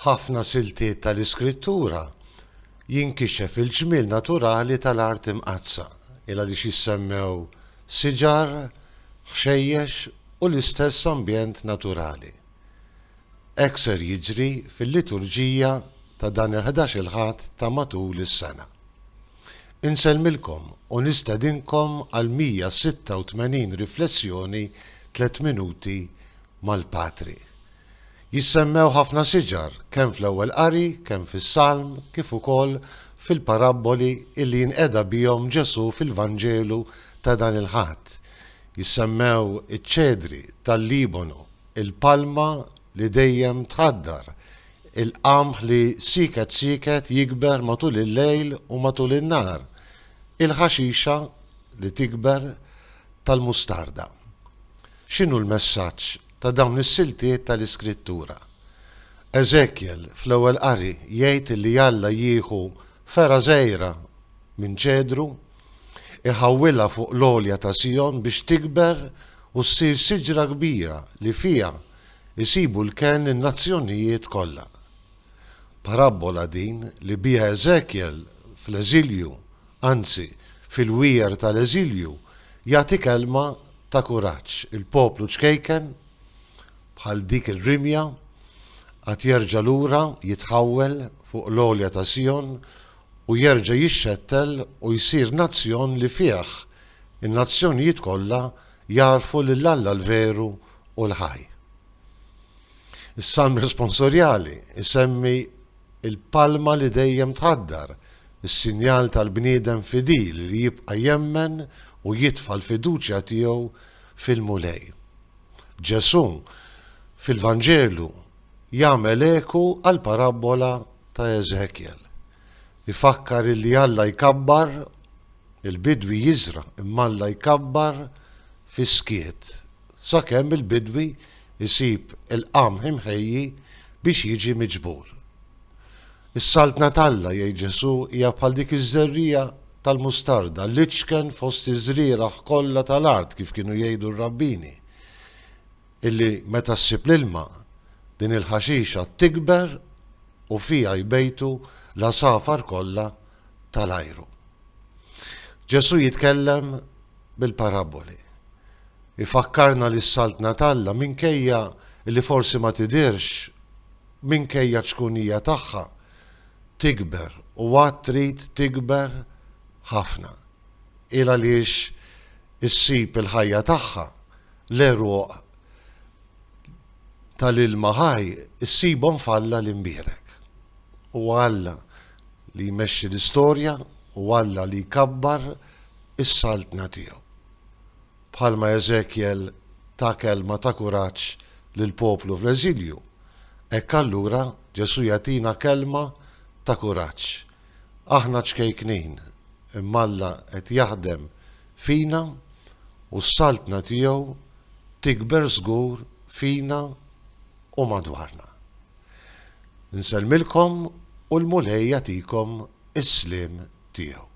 F'ħafna siltiet tal-Iskrittura jinkixef il-ġmiel naturali tal-Art Imqaddsa, il għaliex jissemmew siġar, ħxejjex u l-istess ambjent naturali. Hekk ser jiġri fil-liturġija ta' dan il-ħdax-il Ħadd ta' matul is-sena. Insellmilkom u nistedinkom għal 186 riflessjoni Tliet Minuti mal-Patri. Jissemmew ħafna siġar kemm fl-ewwel qari, kemm fis-Salm, kif ukoll fil-parabboli illi jinqeda bihom Ġesù fil-Vanġelu ta' dan il-Ħadd. Jissemmew iċ-ċedri tal-Libonu, il-palma li dejjem tħaddar, il-qamħ li sieket sieket jikber matul il-lejl u matul in-nhar, il-ħaxixa li tikber tal-mustarda. X'inhu l-messaġġ ta' dawn is-siltiet tal-Iskrittura? Eżekjel fl-ewwel qari jgħid li Alla jieħu fergħa żgħira minn ċedru, iħawwilha fuq l-għolja ta' Sijon biex tikber u ssir siġra kbira li fiha jsibu l-kenn in-nazzjonijiet kollha. Parabbola din li biha Eżekjel fl-eżilju, anzi, fil-wiegħer tal-eżilju, jagħti kelma ta' kuraġġ. Il-poplu ċkejken, bħal dik ir-rimja, għad jerġa' lura jitħawwel fuq l-għolja ta' Sijon u jerġa' jixxettel u jsir nazzjon li fih in-nazzjonijiet kollha jagħrfu lil Alla l-veru u l-ħaj. Is-Salm responsorjali jsemmi l-palma li dejjem tħaddar, is-sinjal tal-bniedem fidil li jibqa' jemmen u jitfa' l-fiduċja tiegħu fil-Mulej. Ġesù, fil-Vanġelu, jagħmel eku għall-parabbola ta' Eżekjel. Ifakkar illi Alla jkabbar, il-bidwi jiżra' imma Alla jkabbar fis-skiet, sakemm il-bidwi jsib il-qamħ imħejji biex jiġi miġbur. Is-Saltna t'Alla, jgħid Ġesù, hija bħal dik iż-żerriegħa tal-mustarda, l-iċken fost iż-żrieragħ kollha tal-art, kif kienu jgħidu r-rabbini, illi meta ssib l-ilma, din il-ħaxixa tikber u fiha jbejtu l-għasafar kollha tal-ajru. Ġesù jitkellem bil-parabboli. Ifakkarna li s-Saltna t'Alla minkejja li forsi ma tidhirx, minkejja ċ-ċkunija tagħha, tikber u għad trid tikber ħafna. Il għaliex issib il-ħajja tagħha, l-għeruq tal-ilma ħaj issibhom f'Alla l-Imbierek. Huwa Alla li jmexxi l-istorja u Alla li jkabbar is-saltna tiegħu. Bħalma Eżekjel ta kelma ta' kuraġġ lill-poplu fl-eżilju, hekk allura Ġesù jagħtina kelma ta' kuraġġ. Aħna ċkejknin, imma Alla qed jaħdem fina u s-saltna tiegħu tikber żgur fina u madwarna. Insellmilkom u l-Mulej jagħtikom is-sliem tiegħu.